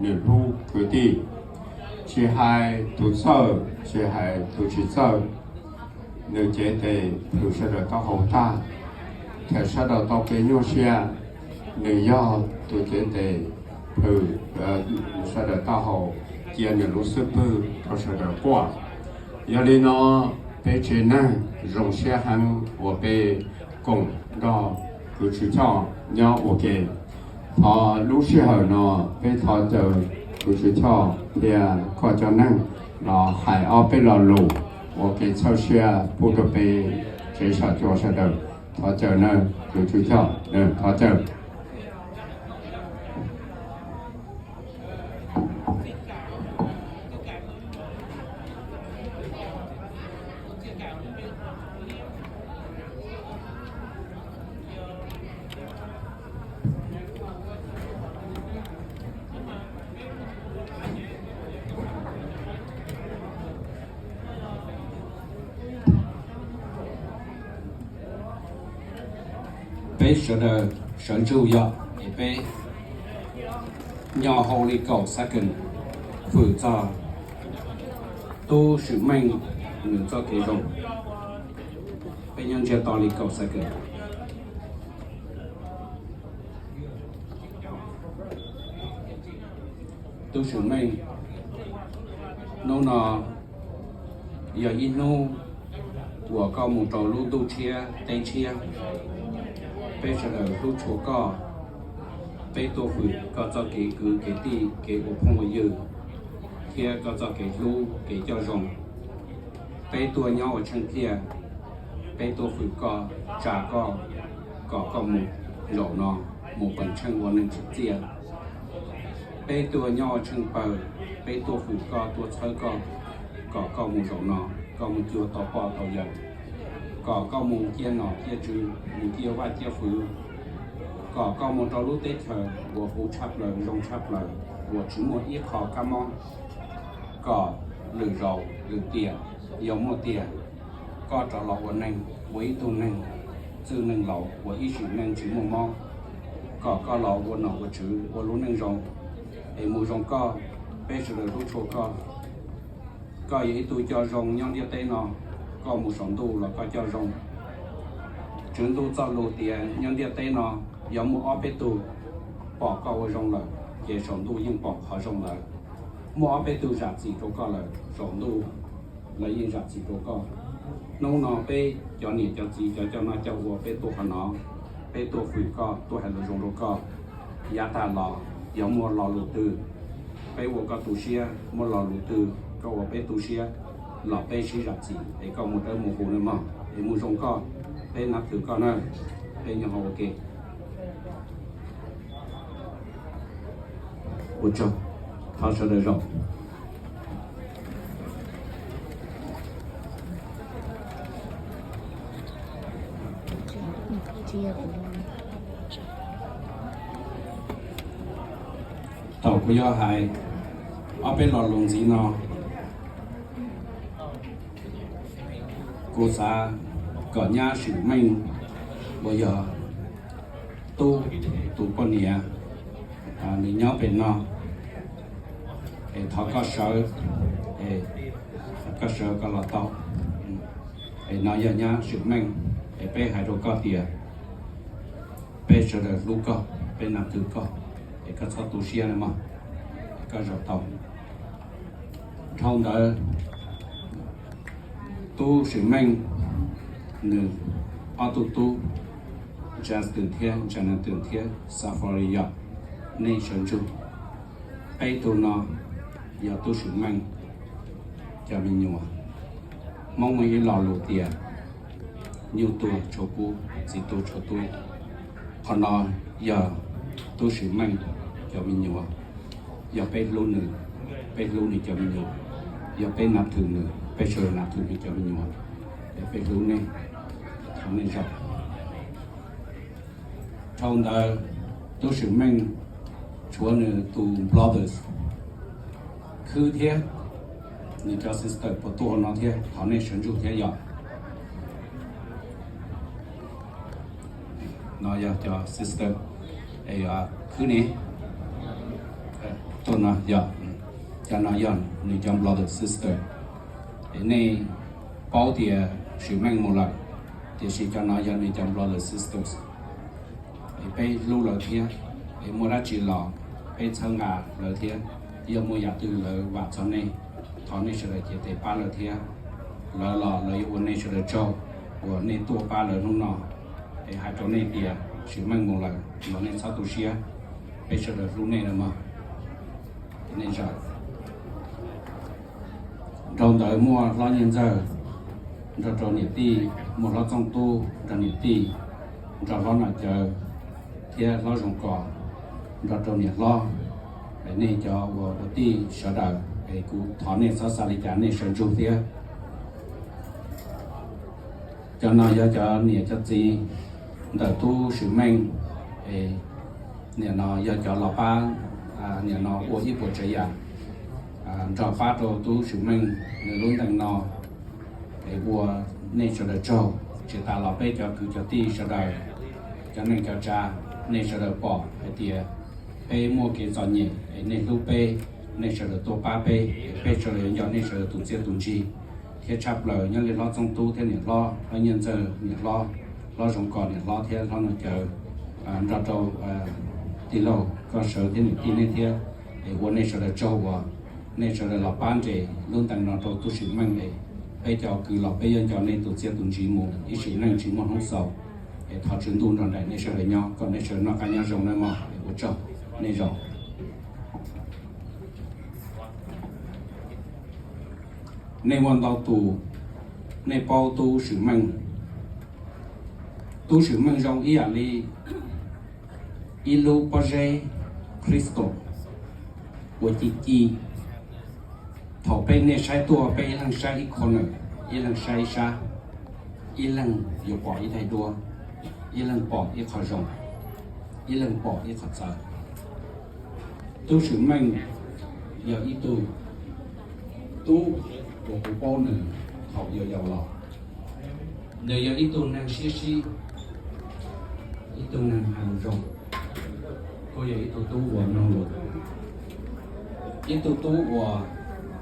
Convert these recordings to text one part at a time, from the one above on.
nws hlub kwv tij, tsis hais tus txawj tsis hais tus tsis txawj, nws cev tes plhws sawv daws taub hau tag, thaum sawv daws tau kev nyuaj siab, nws yog tus cev tes plhws sawv daws taub hau, cia nws lub xub pwg rau sawv daws quaj. Yog li no, peb tsev neeg zoo siab heev uas peb koom nrog Kws Tswv Choj nyob ua ke. Thov lub sij hawm no peb thov caw Kws Tswv Choj thiab koj cov neeg los hais ob peb lo lus ua kev txhawb siab pub rau peb tsev sam cua sawv daws. Thov caw nawb Kws Tswv Choj, thov caw. Peb sawv daws sawv ntsug yog es peb nyob hauv li kaum second hwm txog Tub Swm Meej nws txoj kev zoo. Peb nyob ntsiag to li kaum second. Tub Swm Meej, hnub no yog ib hnub uas koj mus rau lub ntuj tshiab teb tshiab. Peb sawv daws hlub tshua koj. Peb tuaj hwm koj txoj kev kwv kev tij, kev ua phooj ua ywg, thiab koj txoj kev hlub kev coj zoo. Peb tuaj nyob ua tsheej pliaj, peb tuaj hwm koj, tsa koj, kom koj mus zaum no, mus peem tsheej ua neeg tsim txiaj. Peb tuaj nyob ua tsheej pawg, peb tuaj hwm koj, tuaj txhawb koj, kom koj mus zaum no, koj mus cuag tau poj tau yawm, kom koj mus ciaj nom ciaj tswv, mus ciaj vaj ciaj fwv, kom koj mus rau lub teb chaws uas huv tshaj plaws, zoo tshaj plaws, uas tsis muaj ib qho kab mob, kom lwm zaus lwm tiam yog muaj tias koj rov los ua neeg, ua ib tug neeg txwj neeg laus uas ib sim neej tsis muaj mob, kom koj los ua nom ua tswv ua lub neej zoo, es mus zoo koj, peb sawv daws hlub tshua koj. Koj yog ib tug coj zoo nyob ntiaj teb no, koj mus saum ntuj los koj coj zoo. Tswv Ntuj txoj lus tias nyob ntiaj teb no yog muaj ob peb tug pom koj ua zoo lawm, ces saum ntuj yeej pom qhov zoo lawm. Muaj ob peb tug zam txim rau koj lawm, saum ntuj los yeej zam txim rau koj. Hnub no peb cov niam cov txiv cov coj noj coj ua peb tuaj qhov no, peb tuaj hwm koj, tuaj hais lus zoo rau koj. Yav tag los yog muaj lo lus twg peb ua koj tu siab, muaj lo lus twg koj ua peb tu siab, los peb sib zam txim es koj mus dawb mus huv nawb mog, es mus zoo koj, peb nab thwm koj na, peb nyob hauv ua ke. Ua tsaug, thov sawv daws zaum. Thaum kuv yuav hais ob peb lo lus ntxiv no, kuv xav kom nyab Swm Meej uas yog Tub tus poj niam, nws nyob pem no, es thov koj sawv, koj sawv koj los tau. Es no yog nyab Swm Meej, es peb hais rau koj tias peb sawv daws hlub koj, peb nab thwm koj, es koj txhob tu siab nawb mog, koj zaum tau. Dhau ntawd, Tub Swm Meej nws ob tug tub, Justin thiab Jonathan thiab Safaria, nej sawv ntsug. Peb tug no yog Tub Swm Meej cov me nyuam. Hmoob muaj ib lo lus tias nyuj tuag tshuav kub, txiv tuag tshuav tub. Qhov no yog Tub Swm Meej cov me nyuam, yog peb hlub nws, peb hlub nws cov me nyuam, yog peb nab thwm nws, peb sawv daws nab thwm nws cov me nyuam, es peb hlub nej, thov nej zaum. Dhau ntawd, Tub Swm Meej tshuav nws tus brothers khwb thiab nws cov sister puas tuaj ua no thiab, thov nej sawv ntsug thiab yom. No yog cov sister es khwb ne. Tuaj no yog, cov no yog nws cov brother sister. Es nej paub tias Swm Meej mus lawm, tiam sis cov no yog nws cov brother sisters. Es peb hlub lawv thiab, es muaj dab tsi los peb txhawb nqa lawv thiab. Yog muaj yam twg lawv vam txog nej, thov nej sawv daws cev tes pab lawv thiab. Lawv los lawv yuav ua nej sawv daws tsaug uas nej tuaj pab lawv hnub no. Es hais rau nej tias Swm Meej mus lawm los nej txhob tu siab, peb sawv daws hlub nej no mog. Nej zaum nrog ntawd muaj hlob Nyiaj Ntxawg nrog rau niam tij, muaj hlob Txooj Tub nrog niam tij, nrog hlob Nom Cawv thiab hlob Zoo Kos nrog rau niam hlob. Nej cov ua ua tij sawv daws, es kuv thov nej txhob xav li cas nej sawv ntsug thiab. Cov no yog cov niam cov txiv ntawm tub Swm Meej, es nim no yog cov los pab, nim no ua ib puas tsav yam nrog pab rau tub Swm Meej nws lub ntees no, es ua nej sawv daws tsaug. Tsis tas los peb cov kwv cov tij sawv daws, cov neej cov tsav, nej sawv daws pom hais tias peb muaj kev txom nyem es nej hlub peb, nej sawv daws tuaj pab peb, peb sawv daws yuav nco nej sawv daws tus txiaj tus ntsig. Thiab tshaj plaws nyob li hlob Txooj Tub thiab niam hlob, hlob Nyiaj Ntxawg niam hlob, hlob Zoo Kos niam hlob thiab hlob Nom Cawv, nrog rau tij laug Koj Sawv thiab niam tij nej thiab, es ua nej sawv daws tsaug uas nej sawv daws los pab nres lub ntees no rau tub Swm Meej es peb cov kwv los peb yuav nco nej tus txiaj tus ntsig mus ib sim neej tsis muaj hnub xaus. Es thov Tswv Ntuj nrog nraim nej sawv daws nyob kom nej sawv daws noj qab nyob zoo nawb mog. Ua tsaug, nej zaum. Nej muaj ntau tus, nej paub tub Swm Meej. Tub Swm Meej zoo ib yam li ib lub pob zeb crystal uas ci ci. Thaum peb nej saib tuaj peb ib leeg saib ib corner, ib leeg saib ib sab, ib leeg yuav pom ib daim duab, ib leeg pom ib qho zoo, ib leeg pom ib qho txawv. Tub Swm Meej yog ib tug tub uas kuv paub nws thaum yau yau los. Nws yog ib tug neeg siab sib, ib tug neeg hais lus zoo, kuj yog ib tug tub uas mloog lus, ib tug tub uas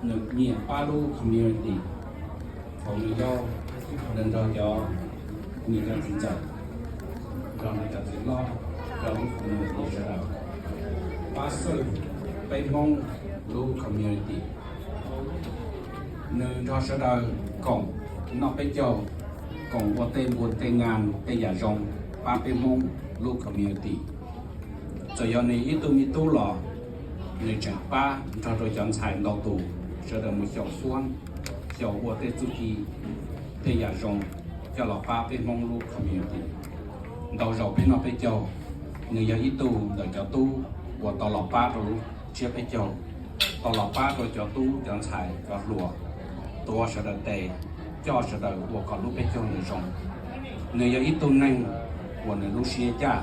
nws nyiam pab lub community. Thaum nws yau, nws nrog cov, nws cov txiv ntxawm, nrog nws cov txiv hlob, nrog lub community sawv daws pab xwb peb Hmoob lub community. Nws nrog sawv daws koom noj peb caug, koom ua tej npua tej ngas tej yam zoo pab peb Hmoob lub community. Txawm yog nws ib tug me tub los nws tseem pab nrog rau cov ntxhais ntau tus sawv daws mus xyaum suab, xyaum ua tej txuj ci, tej yam zoo coj los pab peb Hmoob lub community. Ntau zaus peb noj peb caug, nws yog ib tug ntawm cov tub uas tau los pab rau lub tsiab peb caug, tau los pab rau cov tub cov ntxhais cov hluas, tuav sawv daws tes, coj sawv daws ua kom lub peb caug nws zoo. Nws yog ib tug neeg uas nws lub siab caj,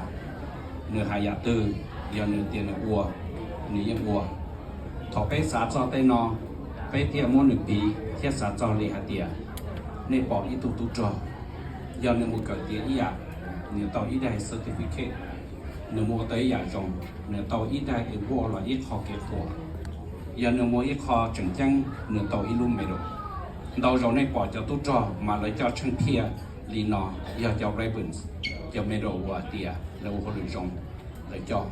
nws hais yam twg, yog nws tias nws ua, nws yeej ua. Thaum peb xav txog tej no, peb thiaj muab nws piv thiab xav txog li hais tias, nej pom ib tug tub rog, yog nws mus kawm tiav ib yam, nws tau ib daim certificate, nws mus ua tau ib yam zoo, nws tau ib daim award los ib qho kev qhuas, yog nws mus ib qho tseem ceeb nws tau ib lub medal. Ntau zaus nej pom cov tub rog mas lawv coj tsheej phiaj li no, yog cov ribbons, cov medal uas tias lawv ua hauj lwm zoo, lawv coj.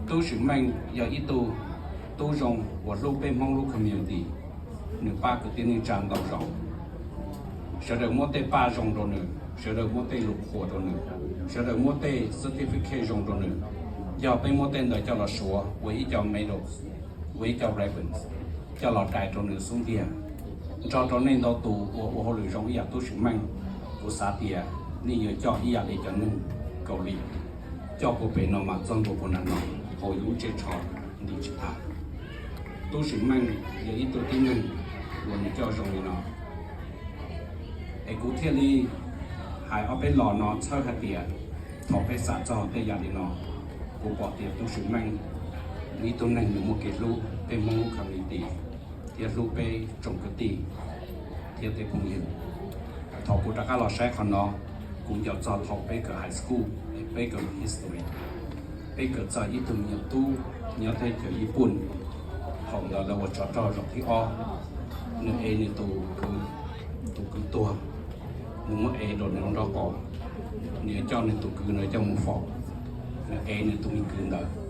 Tub Swm Meej yog ib tug tub zoo uas hlub peb Hmoob lub community, nws pab kwv tij neej tsa ntau zaus. Sawv daws muab tej paj zoo rau nws, sawv daws muab tej lus qhuas rau nws, sawv daws muab tej certificate zoo rau nws. Yog peb muab tej ntawd coj los suav ua ib co medals, ua ib co ribbons, coj los dai rau nws xub ntiag. Nrog rau nej ntau tus uas ua hauj lwm zoo ib yam tub Swm Meej, kuv xav tias nej yuav coj ib yam li cov neeg Kaus Lim coj puag pem no mas txog ntua puag nram no, hauv yus lub tsiab tsho ntim tsis tag. Tub Swm Meej yog ib tug tib neeg uas nws coj zoo li no. Es kuv thiaj li hais ob peb los no txhawb hais tias, thaum peb xav txog tej yam li no, kuv pom tias tub Swm Meej, nws ib tug neeg nws muaj kev hlub peb Hmoob lub community, thiab hlub peb tsoom kwv tij thiab tej phooj ywg. Thaum kuv rov qab los saib qhov no, kuv nco txog thaum peb kawm high school, peb kawm history. Peb kawm txog ib tug me nyuam tub nyob teb chaws Yiv Pooj, thaum ntawd lawv ua tsov rog zaum thib ob, nws ev nws tus kwv, tus kwv tuag, nws muab ev rau nws lub nraub qaum, nws yuav coj nws tus kwv ntawd coj mus faus, nws ev nws tus me kwv ntawd.